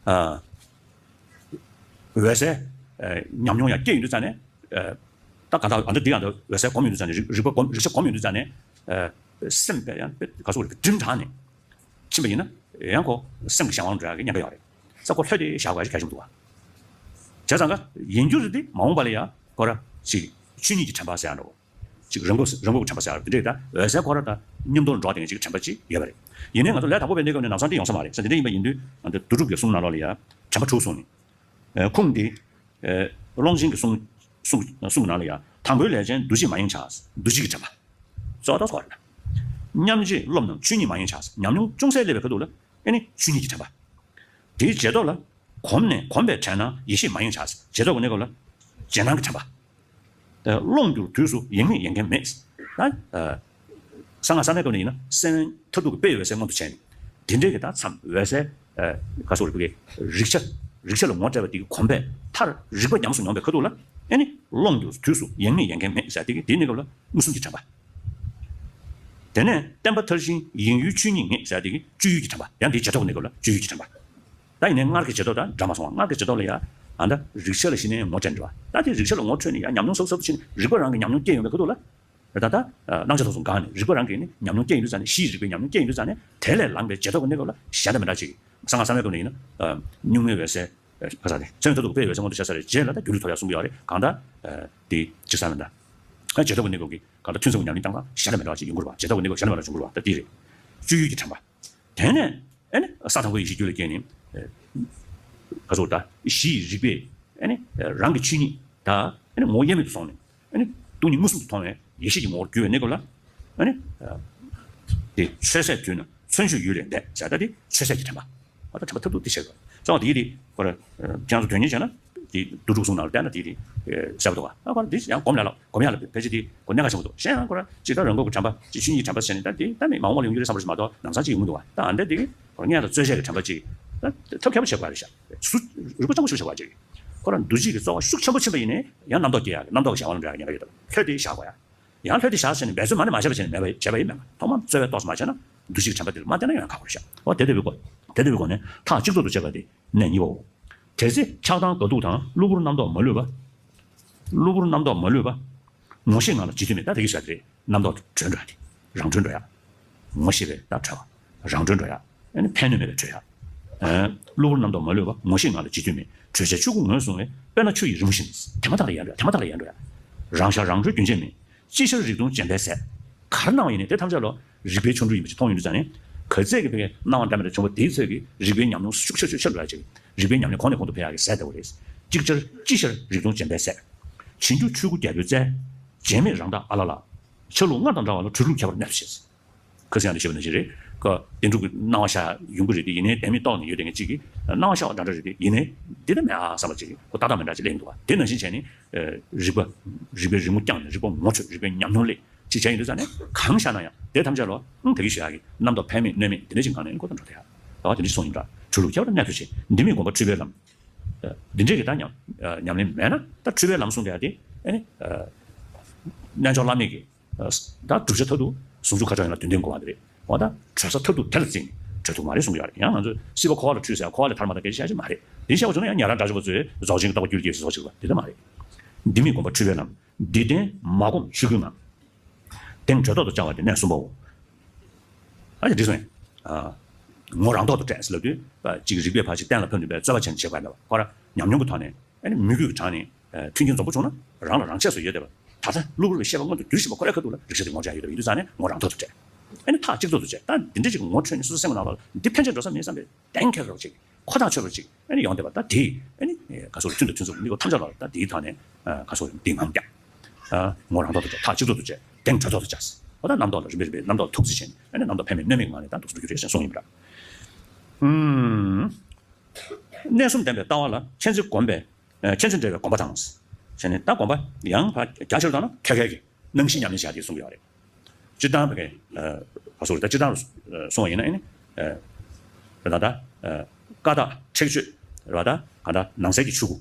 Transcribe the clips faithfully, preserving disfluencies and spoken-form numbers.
ཨ། འོད་གསལ་ཨ་ཉམས་མྱོང་ཡང་སྐྱེས་ཡོང་དུས་ཙང་ནས། ཨ། ད་ག་ད་ཨ་འདི་འདི་ཡང་ད་འོད་གསལ་སྒོམ་ཡོང་དུས་ཙང་ནས། རིག་རིག་པ་སྒོམ། རིག་ཆ་སྒོམ་ཡོང་དུས་ཙང་ནས། ཨ། སེམས་དཔེ་ཡང་དཔེ་ག་སོགས་རེད། སྒྲིམ་དྲགས་ནས་ཕྱིན་པ་ཡིན་ན། ཡང་ཁོ་སེམས་ཀྱི་གཞན་དབང་འགྲོ་ཡག་གི་ཉེན་ཁ་ཡོད་རེད། ས་ཁོ་ལྷོད་དེ་བཞག་དགོས་ཡག་གལ་ཆེན་པོ་འདུག་བ། བྱས་ཙང་ཀ་ཡིན་རྒྱུ་རེད་དེ། མ་འོངས་པ་ལ་ཡ་ཁོ་ར་ཅིག་ཆོས་ཉིད་ཀྱི་དྲན་པ་ཟེར་ཡག་འདྲ་བོ། ཅིག་རང་སྒོ་རང་སྒོ་གི་དྲན་པ་ཟེར་ཡག་འདི་འདྲས། ད་འོད་གསལ་ཁོ་ར་ད་མཉམ་དུ་འགྲོ་བསྡད་མཁན་ཅིག་གི་དྲན་པ་ཅིག་ཡོད་པ་རེད། ཡིན་ནའི་ང་ཚོ་ལས་དང་པོ་པའི་གནས་སྐབས་ནས་ལམ་སང་དེ་ཡོང་ས་མ་རེད་ཟེར། འདི་འདྲ་ཡིན་པ་ཡིན་དུས་ང་ཚོ་བསྡུ་སྒྲུབ་ཀྱི་གསུང་ནང་ལོགས་ལ་ཡ་དྲན་པ་དྲུག་གསུངས་ནས། ཨ། ཁུངས་འདི། ཨ། ཀློང་ཆེན་གྱི་གསུང་གསུང་གསུང་གི་ནང་ལ་ཡ། དང་པོའི་ལས་ཅན་འདུ་བྱེད་མ་ཡེངས་བྱ། འདུ་བྱེད་ཀྱི་དྲན་པ། གཙོ་བོ་ད་སོགས་རེད། མཉམ་རྗེས་སློབ་རྣམས་ཆོས་ཉིད་མ་ཡེངས་བྱ། ཉམས་མྱོང་ཅུང་ཟད་སླེབས་པའི་ཁ་ཐུག་ལ་ཨེ་ནི་ཆོས་ཉིད་ཀྱི་དྲན་པ། དེའི་རྗེས་ཐོག་ལ། གོམས་ནས་གོམས་པའི་གྲས་ནང་ཡེ་ཤེས་མ་ཡེངས་བྱ། རྗེས་ཐོག་གི་གནས་སྐབས་ལ་རྗེས་སྣང་གི་དྲན་པ། ཨ། ཀློང་གྱུར་དུས་སུ་ཡེངས་མེད་ཡེངས་མཁན་མེད། ད། ཨ། གསང་སྔགས་གསར་མའི་སྐབས་ནས་ཡིན་ན་སེམས་མཐར་ཐུག་གི་དཔེ་འོད་གསལ་མངོན་དུ་བྱས་ནས། དེ་འདྲའི་གི་ད་མཚམས་འོད་གསལ། ཨ། ག་སོགས་རིག་པའི་རིག་ཆ། རིག་ཆ་ལ་ངོ་སྤྲད་པ་དེ་གི་གོམས་པས་མཐར་རིག་པ་ཉམས་སུ་མྱོང་པའི་ཁ་ཐུག་ལ་ཨེ་ནི་ཀློང་གྱུར་དུས་སུ་ཡེངས་མེད་ཡེངས་མཁན་མེད་ཟེར་དེ་གི་དེའི་གནས་སྐབས་ལ་མངོན་སུམ་གྱི་དྲན་པ། དེ་ནས་བརྟན་པ་མཐར་ཕྱིན་ཡེངས་ཡུལ་ཆོས་ཉིད་ངེས་ཟེར་དེ་གི་སྤྱོད་ཡུལ་གྱི་དྲན་པ། ཡང་དེའི་རྗེས་ཐོག་གི་གནས་སྐབས་ལ་སྤྱོད་ཡུལ་གྱི་དྲན་པ། ད་ཡིན་ནའི་སྔར་གྱི་རྗེས་ཐོག་དང་འདྲ་མ་སོང་བ། སྔར་གྱི་རྗེས་ཐོག་ལ་ཡ་ཨ་ད་རིག་ཆ་ལ་གཞི་ནས་ངོ་སྤྲད་འགྲོ་བ། ད་དེ་རིག་ཆ་ལ་ངོ་འཕྲོད་ནས་ཡ་ཉམས་མྱོང་ཟབ་ཟབ་ཏུ་ཕྱིན་ནས་རིག་པ་རང་གི་ཉམས་མྱོང་སྐྱེས་ཡོང་བའི་ཁ་ཐུག་ལ། ད་ད་སྣང་ཆ་ཐོག་སུ་འགག་ནས་རིག་པ་རང་གིས་ནི་ཉམས་མྱོང་སྐྱེས་ཡོང་དུས་ཙང་ནས། གཞིའི་རིག་པའི་ཉམས་མྱོང་སྐྱེས་ཡོང་དུས་ཙང་ནས། དེ་ལས་ལངས་པའི་རྗེས་ཐོག་གི་གནས་སྐབས་ལ་གཞན་དང་མི་འདྲ་ཅིག་གསང་སྔགས་གསར་མའི་སྐབས་ནས་ཡིན་ན། གཉུག་མའི་འོད་གསལ། ག་ས་རེད། མཚན་མཐར་ཐུག་དཔེའི་འོད་གསལ་མངོན་དུ་བྱས་ཚར་བའི་རྗེས་ལ་ད་སྒྱུ་ལུས་ཐོབ་ཡག་གསུང་གི་ཡོད་རེད། གང་ལྟར། དེ་ཅི་ས་མི་འདྲ། རྗེས་ཐོག་གི་གནས་སྐབས་ཀྱི་གང་ལྟར་ཐུན་མཚམས་ཀྱི་ཉམས་ལེན་བཏང་སྟངས་གཞན་དང་མི་འདྲ་བ་ཅིག་ཡོང་གི་རེད་བ། རྗེས་ཐོག་གི་གནས་སྐབས་གཞན་དང་མི་འདྲ་བ་བྱུང་གི་རེད་བ། ད་དེ་རེད། སྤྱོད་ཡུལ་གྱི་དྲན་པ། དེ་ནས་ཨེ་ནི་ས་དང་པོའི་ཡེ་ཤེས་རྒྱུད་ལ་སྐྱེས་ནས། ཨེ། ག་ཚོད་ད་གཞིའི་རིག་པས་ཨེ་ནི་རང་གི་ཆོས་ཉིད་ད་ཨེ་ནི་ངོ་བོ་དབྱེར་མེད་དུ་སོང་ནས། ཨེ་ནི་སྟོང་ཉིད་མངོན་སུམ་དུ་མཐོང་བའི་ཡེ་ཤེས་ཀྱི་ངོ་བོར་གྱུར་པའི་གནས་སྐབས་ལ། ཨེ་ནི་དེ་ཆོས་ཟད་དུས་ན་མཚོན་བྱེད་ཡུལ་ལས་འདས་ཟེར། ད་དེ་ཆོས་ཟད་ཀྱི་དྲན་པ། ཨ་ད་དྲན་པ་མཐར་ཐུག་དེ་བྱེད་དགོས། གསང་བ་དེ་ཡི་དེ་ཁོ་ར་ཁྱེད་རང་ཚོ་དོན་གཉེར་བྱས་ན། དེ་བསྡུ་སྒྲུབ་གསུང་ནང་ལ་བལྟས་ན་དེ་དེ་གསལ་པོ་འདུག་བ། ཨ་ཁོ་ར་དེ་ཡང་སྒོམ་ལ་ལ་སྒོམ་ཡག་ལ་ཕལ་ཆེར་དེ་ཁོ་གནད་འགག་ཆེན་པོ་འདུག་གཞན་ཡང་ཁོ་ར་ཅིག་ད་རང་གོ་གི་དྲན་པ་ཅིག་ཆོས་ཉིད་དྲན་པ་ཟེར་ནས། ད་དེ་ད་མི་མ་འོངས་པ་ལ་ཡོང་རྒྱུ་རེད་བསམ་པ་ཞིག་མ་གཏོགས་ནང་སང་ཅིག་ཡོང་གི་འདུག་བ། ད་ཨ་འདྲ་དེ་གི་ཁོ་ར་མངལ་དང་རྩོལ་བཅས་ཀྱི་དྲན་པ་ཅིག་ད་ཐབས་མཁས་པོ་བྱེད་དགོས་རེད་ཤག་ཚུར་རིག་པ་སྤྱང་པོ་ཞིག་བྱེད་དགོས་ཅིག་ཁོ་རང་འདུ་བྱེད་ཀྱི་རྩོལ་བ་ཤུགས་ཆེན་པོ་ཕྱིན་པ་ཡིན་ནའི་ཡང་རྣམ་རྟོག་སྐྱེ་ཡག་གི་རྣམ་རྟོག་གི་གཞན་དབང་ལ་འགྲོ་ཡག་གི་ཉེན་ཁ་ཡོད་དམ། ལྷོད་དེ་བཞག་དགོས་ཡ། ཡང་ལྷོད་དེ་བཞག་ཟེར་ནས་འབད་བརྩོན་མ་ནས་མ་བྱས་པ་བྱས་ནས་མེད་པ་བྱས་པ་ཡིན་མེད་པ། ཐོག་མར་རྩོལ་བའི་ཏོག་ཙམ་མ་བྱས་ན་འདུ་བྱེད་ཀྱི་དྲན་པ་དེ་ལ་མ་བརྟེན་ན་ཡང་ཁག་པོ་རེད་ཤག་འོ་དེ་འདྲ་བའི་སྒོ། དེ་འདྲ་བའི་སྒོ་ནས་ཐག་གཅིག་ཏུ་བཅད་པ་དེ་གནད་གཉིས་པའོ། དེ་ཚེ་ཆགས་སྡང་དགའ་སྡུག་དང་གློ་བུར་རྣམ་རྟོག་མ་ལུས་པ། གློ་བུར་རྣམ་རྟོག་མ་ལུས་པ། ངོ་ཤེས་ངང་ལ་འཇིག་རྟེན་མེད། ད་དེ་གི་ཟེར་དེ་རེད། རྣམ་རྟོག་གྲོལ་འགྲོ་ཡ་དེ། རང་གྲོལ་འགྲོ་ཡ། ངོ་ཤེས་པས་ད་གྲོལ་བ། རང་གྲོལ་འགྲོ་ཡ། ཨ་ནི་ཕན་གནོད་མེད་པའི་གྲོལ་ཡ། ཨ། གློ་བུར་རྣམ་རྟོག་མ་ལུས་པ། ངོ་ཤེས་ངང་ལ་འཇིག་རྟེན་མེད། གྲོལ་བྱའི་ཆོས་སྐུ་ངོས་བཟུང་བས། དཔེར་ན་ཆུ་ཡི་རི་མོ་བཞིན། དེ་མ་ཐག་ལ་ཡལ་འགྲོ་ཡ། དེ་མ་ཐག་ལ་ཡལ་འགྲོ་ཡ། རང་ཤར་རང་གྲོལ་རྒྱུན་ཆད་མེད། ཅི་ཤར་རིག་སྟོང་བྱམས་པའི་ཟས། ག་རེ་སྣང་བ་ཡིན་ནའི་དེ་ཐམས་ཅད་ལ་རིག་པའི་ཆོ་འཕྲུལ་ཡིན་པ་ཞིག་མཐོང་ཡོང་དུས་ཙང་ནས། ག་ཚད་ཀྱི་ཕ་གིའི་སྣང་བ་འདྲ་མི་འདྲ་བྱུང་བ་དེའི་ཚད་ཀྱིས་རིག་པའི་ཉམས་མྱོང་ཤུགས་ཆེ་ཤུགས་ཆེ་འགྲོ་ཡ་ཅིག་རིག་པའི་ཉམས་ལེན་གོང་ནས་གོང་དུ་འཕེལ་ཡག་གི་ཟས་ལྟ་བུ་རེད། ཅིག་ཅར་ཅི་ཤར་རིག་སྟོང་བྱམས་པའི་ཟས། བྱིན་གྱིས་ཆོས་སྐུ་རྒྱལ་པོའི་རྩལ། བརྗེད་མེད་རང་རྟགས་ཨ་ལ་ལ། ཆ་ལུགས་སྔར་དང་འདྲ་བ་ལ་གྲོལ་ལུགས་ཁྱད་པར་གནད་དུ་བྱས། ཁ་སང་ཡང་འདི་བཤད་པ་ནང་བཞིན་རེད། ཁོ་བདེན་གྲུབ་ཀྱི་སྣང་བ་ཤར་ཡོང་གི་རེད་དེ། ཡིན་ནའི་བདེན་མེད་རྟོགས་ནས་ཡོད་དེ་ངས་གཅིག་གིས་སྣང་བ་ཤར་བ་འདྲ་འདྲ་རེད་དེ། ཡིན་ནའི་འདི་ལྟ་མེད་ཨ་བསམ་པ་ཅིག་ཁོ་ཏག་ཏག་མི་འདྲ་ཅིག་སླེབས་འདུག་བ། དེ་ནང་བཞིན་བྱས་ནས། ཨ། རིག་པ། རིག་པའི་རི་མོ་བརྐྱངས་ནས་རིག་པ་ངོ་འཕྲོད། རིག་པའི་ཉམས་མྱོང་སླེབས་ཅིག་བྱས་ཡོང་དུས་ཙང་ནས་གང་ཤར་ན་ཡང་དེ་ཐམས་ཅད་ལ། ཨང་། ད་གིན་ཞུ་ཡག་གི་རྣམ་རྟོག་ཕན་མེད་གནོད་མེད་འདི་འདྲ་ཅིག་སྒང་ནས་ཁོ་ད་འགྲོ་ཐུབ་ཡ། ད་བ་དེ་འདྲ་ཅིག་གསུངས་ཡིན་འདྲ། གྲོལ་ལུགས་ཁྱད་པར་གནད་དུ་བྱས། འདི་མིན་སྒོམ་པ་འཁྲུལ་པའི་ལམ། ཨ། འདི་འདྲས་ཀྱི་ད་ཉམས། ཨ། ཉམས་ལེན་མེད་ན་ད་འཁྲུལ་པའི་ལམ་གསུངས་བསྡད་ཡ་དེ། ཨ་ནི། ཨ། རྣལ་འབྱོར་བླ་མེད་ཀྱི། ཨ། ད་བསྒྲུབ་བྱ་མཐར་ཐུག་ཟུང་འཇུག་མཁའ་སྤྱོད་ཡན་ལག་བདུན་ལྡན་དགོས་པ་འདི་རེད། འོ་ད་གྲོལ་ས་མཐར་ཐུག་དེ་ལ་བརྩིས་ནས་གྲོལ་ཐུབ་མ་རེད་གསུང་གི་ཡོད་རེད། ཡང་ང་ཚོས་སྲིད་པ་འཁོར་བ་ལ་འཁྲུལ་ཟེར་ཡ། འཁོར་བ་ལས་ཐར་མ་ཐར་སྐད་ཆ་བཤད་ཀྱི་མ་རེད། དེ་བཤད་པ་བྱུང་ན་ཡང་ཉན་རང་དྲག་ཆེན་པོ་ཚོས་རྫོགས་ཆེན་གྱི་རྟོགས་པ་བསྒྱུར་གྱི་ཟེར་བཟོ་བྱེད་པ་དེ་ད་མ་རེད། འདི་མིན་སྒོམ་པ་འཁྲུལ་པའི་ལམ། འདི་བདེན་མ་སྒོམ་ཆོས་སྐུའི་ངང་། གདེང་གྲོལ་ཐོག་ཏུ་བཅའ་བ་སྟེ་གནད་གསུམ་པའོ། ཨ་ནི་འདི་གསུངས་ཡིན། ཨ། ངོ་རང་ཐོག་ཏུ་བསྐྲད་ཟེར་ལབ་དུས། ཨ། གཅིག་རིག་པས་ཕར་ཅིག་གཏན་ལ་ཕབ་ནས་པའི་རྩོད་པ་བྱས་ནས་བྱེད་དགོས་མེད་པ། ཁོ་ར་ཉམས་མྱོང་གི་ཐོག་ནས། ཨ་ནི་མོས་གུས་ཀྱི་གྲངས་ནས། ཨ། མཐུན་རྐྱེན་འཛོམས་པོ་བྱུང་ན་རང་ལ་རང་ཆས་སུ་ཡོད་བསྡད་པ། ད་ལྟ་གློ་བུར་བའི་ཤེས་པ་མངོན་དུ་གྱུར་བཞིན་པ་ཁོ་རའི་ཁ་ཐུག་ལ་རིག་བྱེད་དེ་ངོ་སྤྲད་ཡོད་བསྡད་པ་ཡིན་དུས་ཙང་ནས་ངོ་རང་ཐོག་ཏུ་བསྐྲད། ཨ་ནི་ཐག་གཅིག་ཐོག་ཏུ་བཅད། ད་འདི་འདྲ་ཅིག་ངོ་འཕྲོད་ནས་སོ་སོའི་སེམས་ཀྱི་ནང་ལ་འདི་ཕན་ཆད་འགྲོ་ས་མིན་བསམ་པའི་གདེང་འཁེལ་རོགས་ཅིག་ཁོ་ཐག་ཆོད་པ་ཅིག་ཨ་ནི་ཡོང་བསྡད་པ། ད་དེ་ཨ་ནི་ག་སོགས་རེད། མཐུན་དང་མཐུན་ཚོགས་ཀྱི་དམིགས་པ་ཐམས་ཅད་ལ་ད་དེའི་ཐོག་ནས། ཨ། ག་སོགས་རེད། འདི་ངང་རྒྱག་ཨ། ངོ་རང་ཐོག་ཏུ་བཅད། ཐག་གཅིག་ཐོག་ཏུ་བཅད། གདེང་གྲོལ་ཐོག་ཏུ་བཅད། འོ་ད་རྣམ་རྟོག་ལ་རིམ་པས་རིམ་པས་རྣམ་རྟོག་ལ་ཐུགས་རྗེ་ཆེ་ནས། ཨ་ནི་རྣམ་རྟོག་ཕན་མེད་གནོད་མེད་ངང་ནས་ད་འདུག་སེ་འགྲོ་རྒྱུ་རེད་ཟེར་གསུངས་ཡིན་པ་འདྲ། ཨུམ། གནད་གསུམ་ལྡན་པའི་ལྟ་བ་ལ་མཁྱེན་བརྩེ་བསྒོམ་པའི། ཨ། མཁྱེན་བརྩེ་འབྲེལ་བའི་སྒོམ་པ་དང་། བྱས་ནས་ད་སྒོམ་པ་ཡང་ཕར་རྒྱ་ཆེར་བཏང་ན་ཐོད་རྒལ་གྱི་སྣང་བཞི་ཉམས་ལེན་བྱ་དེ་གསུང་གི་ཡོད་རེད། སྤྱིར་བཏང་བའི། ཨ། ག་སོགས་རེད། ད་སྤྱིར་བཏང་གསུང་བ་ཡིན་ན་ཨ་ནི། ཨ། ད་ད། ཨ། ཀ་དག་ཁྲེགས་ཆོད་རེད་པ། ད་ག་ད་ནང་གསལ་གྱི་ཆོས་སྐུ།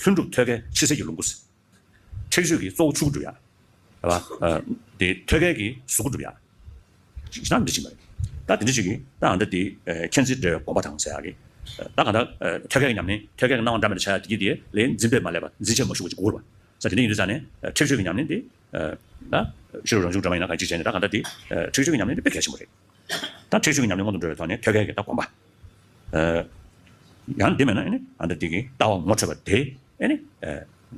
ལྷུན་གྲུབ་ཐོད་རྒལ་ཕྱི་གསལ་གྱི་ལོངས་སྐུ། ཁྲེགས་ཆོད་ཀྱི་གཙོ་བོ་ཆོས་སྐུ་སྒྲུབ་ཡ། རེད་པ། ཨ། དེ་ཐོད་རྒལ་གྱི་གཟུགས་སྐུ་སྒྲུབ་ཡ། ཅིག་ན་འདི་ཕྱིན་པ་རེད། ད་དེ་འདྲ་ཅིག་གིས་ད་ཨ་ད་དེ། ཨ། མཁྱེན་བརྩེ་འབྲེལ་བའི་སྒོམ་པ་དང་ཟེར་ཡག་གི། ད་གང་ལྟར་ཐོད་རྒལ་གྱི་ཉམས་ལེན། ཐོད་རྒལ་གྱི་སྣང་བ་འདྲ་མི་འདྲ་ཆགས་ཡ་དེ་གྱིས་དེ་ལས་འཛིན་པས་མ་བསླད་པ། འཛིན་ཆས་མ་ཞུགས་པ་ཅིག་དགོས་རེད་པ། ས་དེ་འདྲ་ཡིན་དུས་ཙང་ནས་ཁྲེགས་ཆོད་ཀྱི་ཉམས་ལེན་དེ། ད་ཤེས་རབ་རང་བྱུང་སྒྲོན་མ་ཡིན་ན་གང་ཅིག་བྱས་ནས་ད་གང་ལྟར་དེ་ཁྲེགས་ཆོད་ཀྱི་ཉམས་ལེན་དེ་དཔེ་གལ་ཆེན་པོ་རེད། ད་ཁྲེགས་ཆོད་ཀྱི་ཉམས་ལེན་སྔོན་དུ་འགྲོ་བའི་ཐོག་ནས་ཐོད་རྒལ་གྱི་ད་སྒོམ་པ། ཡང་དེ་མེད་ན་ཨ་ནི་ཨ་འདྲ་དེ་གི་ལྟ་བ་ངོ་འཕྲོད་པ་དེ་ཨ་ནི་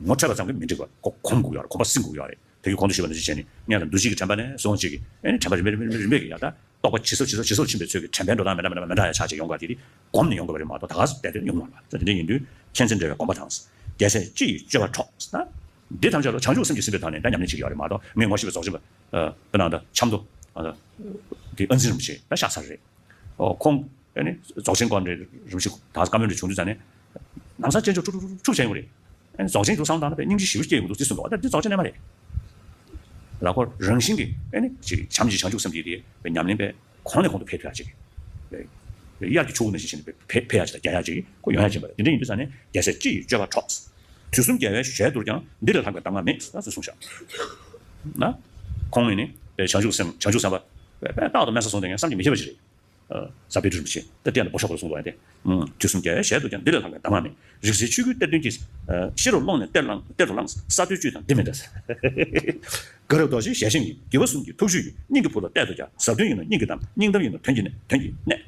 ངོ་འཕྲོད་པ་ཙམ་གྱིས་མི་འགྲིག་པ། ཁོ་གོམས་དགོས་ཡོད་རེད། གོམས་པ་ཟིན་དགོས་ཡོད་རེད། དེ་གི་གོང་དུ་ཞུས་པ་ནང་བཞིན་བྱས་ནས་སྔོན་ལ་འདུ་བྱེད་ཀྱི་དྲན་པ་ནས་བཟུང་བྱེད་ཀྱི་ཨ་ནི་དྲན་པ་རིམ་པས་རིམ་པས་རིམ་པས་ཀྱི་ཡང་ད་རྟོག་པ་ཇེ་སྲབ་ཇེ་སྲབ་ཇེ་སྲབ་ཕྱིན་པའི་ཚུལ་གྱིས་དྲན་པའི་འགྲོ་སྟངས་མི་འདྲ་མི་འདྲ་མི་འདྲ་ཡང་ཆགས་བྱས་ཡོང་གི་ཡོད་རེད། དེ་གོམས་ནས་ཡོང་གི་རེད་མ་གཏོགས་ད་ག་སེ་བསྡད་དེ་ཡོང་མ་རེད་པ། དེ་འདྲ་ཡིན་དུས་མཁྱེན་བརྩེ་འབྲེལ་བའི་སྒོམ་པ་དང་། རྒྱལ་སྲས་སྤྱི་ཡི་སྤྱོད་པ་འཕྲོག་ན། འདི་ཐམས་ཅད་ལ་བྱང་ཆུབ་སེམས་ཀྱིས་ཟིན་པའི་ཐོག་ནས་ད་ཉམས་ལེན་བྱེད་ཀྱི་ཡོད་རེད་མ་གཏོགས་ངས་ངོ་ཤེས་པའི་རྫོགས་ཆེན་པ། དཔེར་ན་ད་ཆབ་མདོ། དེ་ཨ་འཛིན་རིན་པོ་ཆེ་ད་ཤག་ཚར་རེད། ཨོ་ཁོང་ཨ་ནི་རྫོགས་ཆེན་སྐོར་འདྲ་རིན་པོ་ཆེ་ད་བཀའ་མོལ་འདྲ་བྱུང་དུས་ཙང་ནས། ལམ་སང་སྤྱན་ཆབ་འཁྲུག་འཁྲུག་འཁྲུག་འཁྲུག་བྱས་ཡོང་རེད། ཨ་ནི་རྫོགས་ཆེན་འདུག་བསམ་བཏང་ན་དཔེ་སྙིང་རྗེ་ཞེ་པོ་སྐྱེ་ཡོང་འདུག་འདི་གསུངས་འདུག་ཨ་ད་འདི་རྫོགས་ཆེན་རྣལ་མ་རེད། ལ་ཁོ་རང་བཞིན་གྱིས་ཨ་ནི་ཅིག་བྱམས་ཀྱི་བྱང་ཆུབ་སེམས་ཀྱི་དེ་ཉམས་ལེན་པས་གོང་ནས་གོང་དུ་འཕེལ་ཐུབ་ཡ་ཅིག་དབྱར་གྱི་ཆུ་བོ་ནང་བཞིན་བྱས་ནས་འཕེལ་འཕེལ་ཡ་ཅིག་དང་རྒྱས་ཡ་ཅིག་ཁོ་ཡོང་ཡ་ཅིག་མ་རེད། དེ་འདྲ་ཡིན་དུས་ཙང་ནས་རྒྱལ་སྲས་སྤྱི་ཡི་སྤྱོད་པ་འཕྲོག་དུས་གསུམ་རྒྱལ་བའི་ཞལ་དུ་ཀྱང་འདི་ལས་ལྷག་པའི་གདམས་ངག་མེད་ཟེར་གསུངས་ཤག་ན། ཁོང་ནི་ནི་བྱང་ཆུབ་སེམས་བྱང་ཆུབ་སེམས་དཔའ་དཔེ་རྟག་ཏུ་དམན་ས་བཟུང་བསྡད་མཁན་བསམ་གྱིས་མི་ཁྱབ་པ་ཞིག་རེད། ཟབ་དོན་རིན་པོ་ཆེ་ད་ལྟའི་ནས་སྒོ་ཤོག་པར་གསུངས་འདུག་ཨ་ནི། དུས་གསུམ་རྒྱལ་བའི་ཞལ་དུ་ཀྱང་འདི་ལས་ལྷག་པའི་གདམས་ངག་མེད། རིགས་སུ་ཆོས་ཀུན་གཏེར་སྟོན་གྱི། ཤེས་རབ་ཀློང་ནས་གཏེར་བླངས་གཏེར་དུ་བླངས། གསར་གཏོད་བཅུད་དང་འདི་མི་འདྲ། དགའ་རབ་རྡོ་རྗེའི་ཞལ་བཞེངས་ཀྱི། དགེ་བ་གསུམ་གྱི་ཐུགས་བཅུད་ཀྱིས། སྙིང་གི་ཕུག་ལ་གཏད་དོ་ཀྱང་། སྙིང་གཏམ་ཡིན་ནོ་སྙིང་གི་གཏམ། སྙིང་གཏམ་ཡིན་ནོ་དོན་གྱི་གནད། དོན་གྱི་གནད།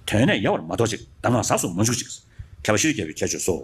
དོན་གནད་ཡལ་བར་མ་དོར་ཅིག་གདམས་ངག་ཟབ་སུ་མ་འཇུག་ཅིག་མཁས་པ་ཤེས་རིག་རྒྱལ་པོའི་ཁྱད་ཆོས་སོ།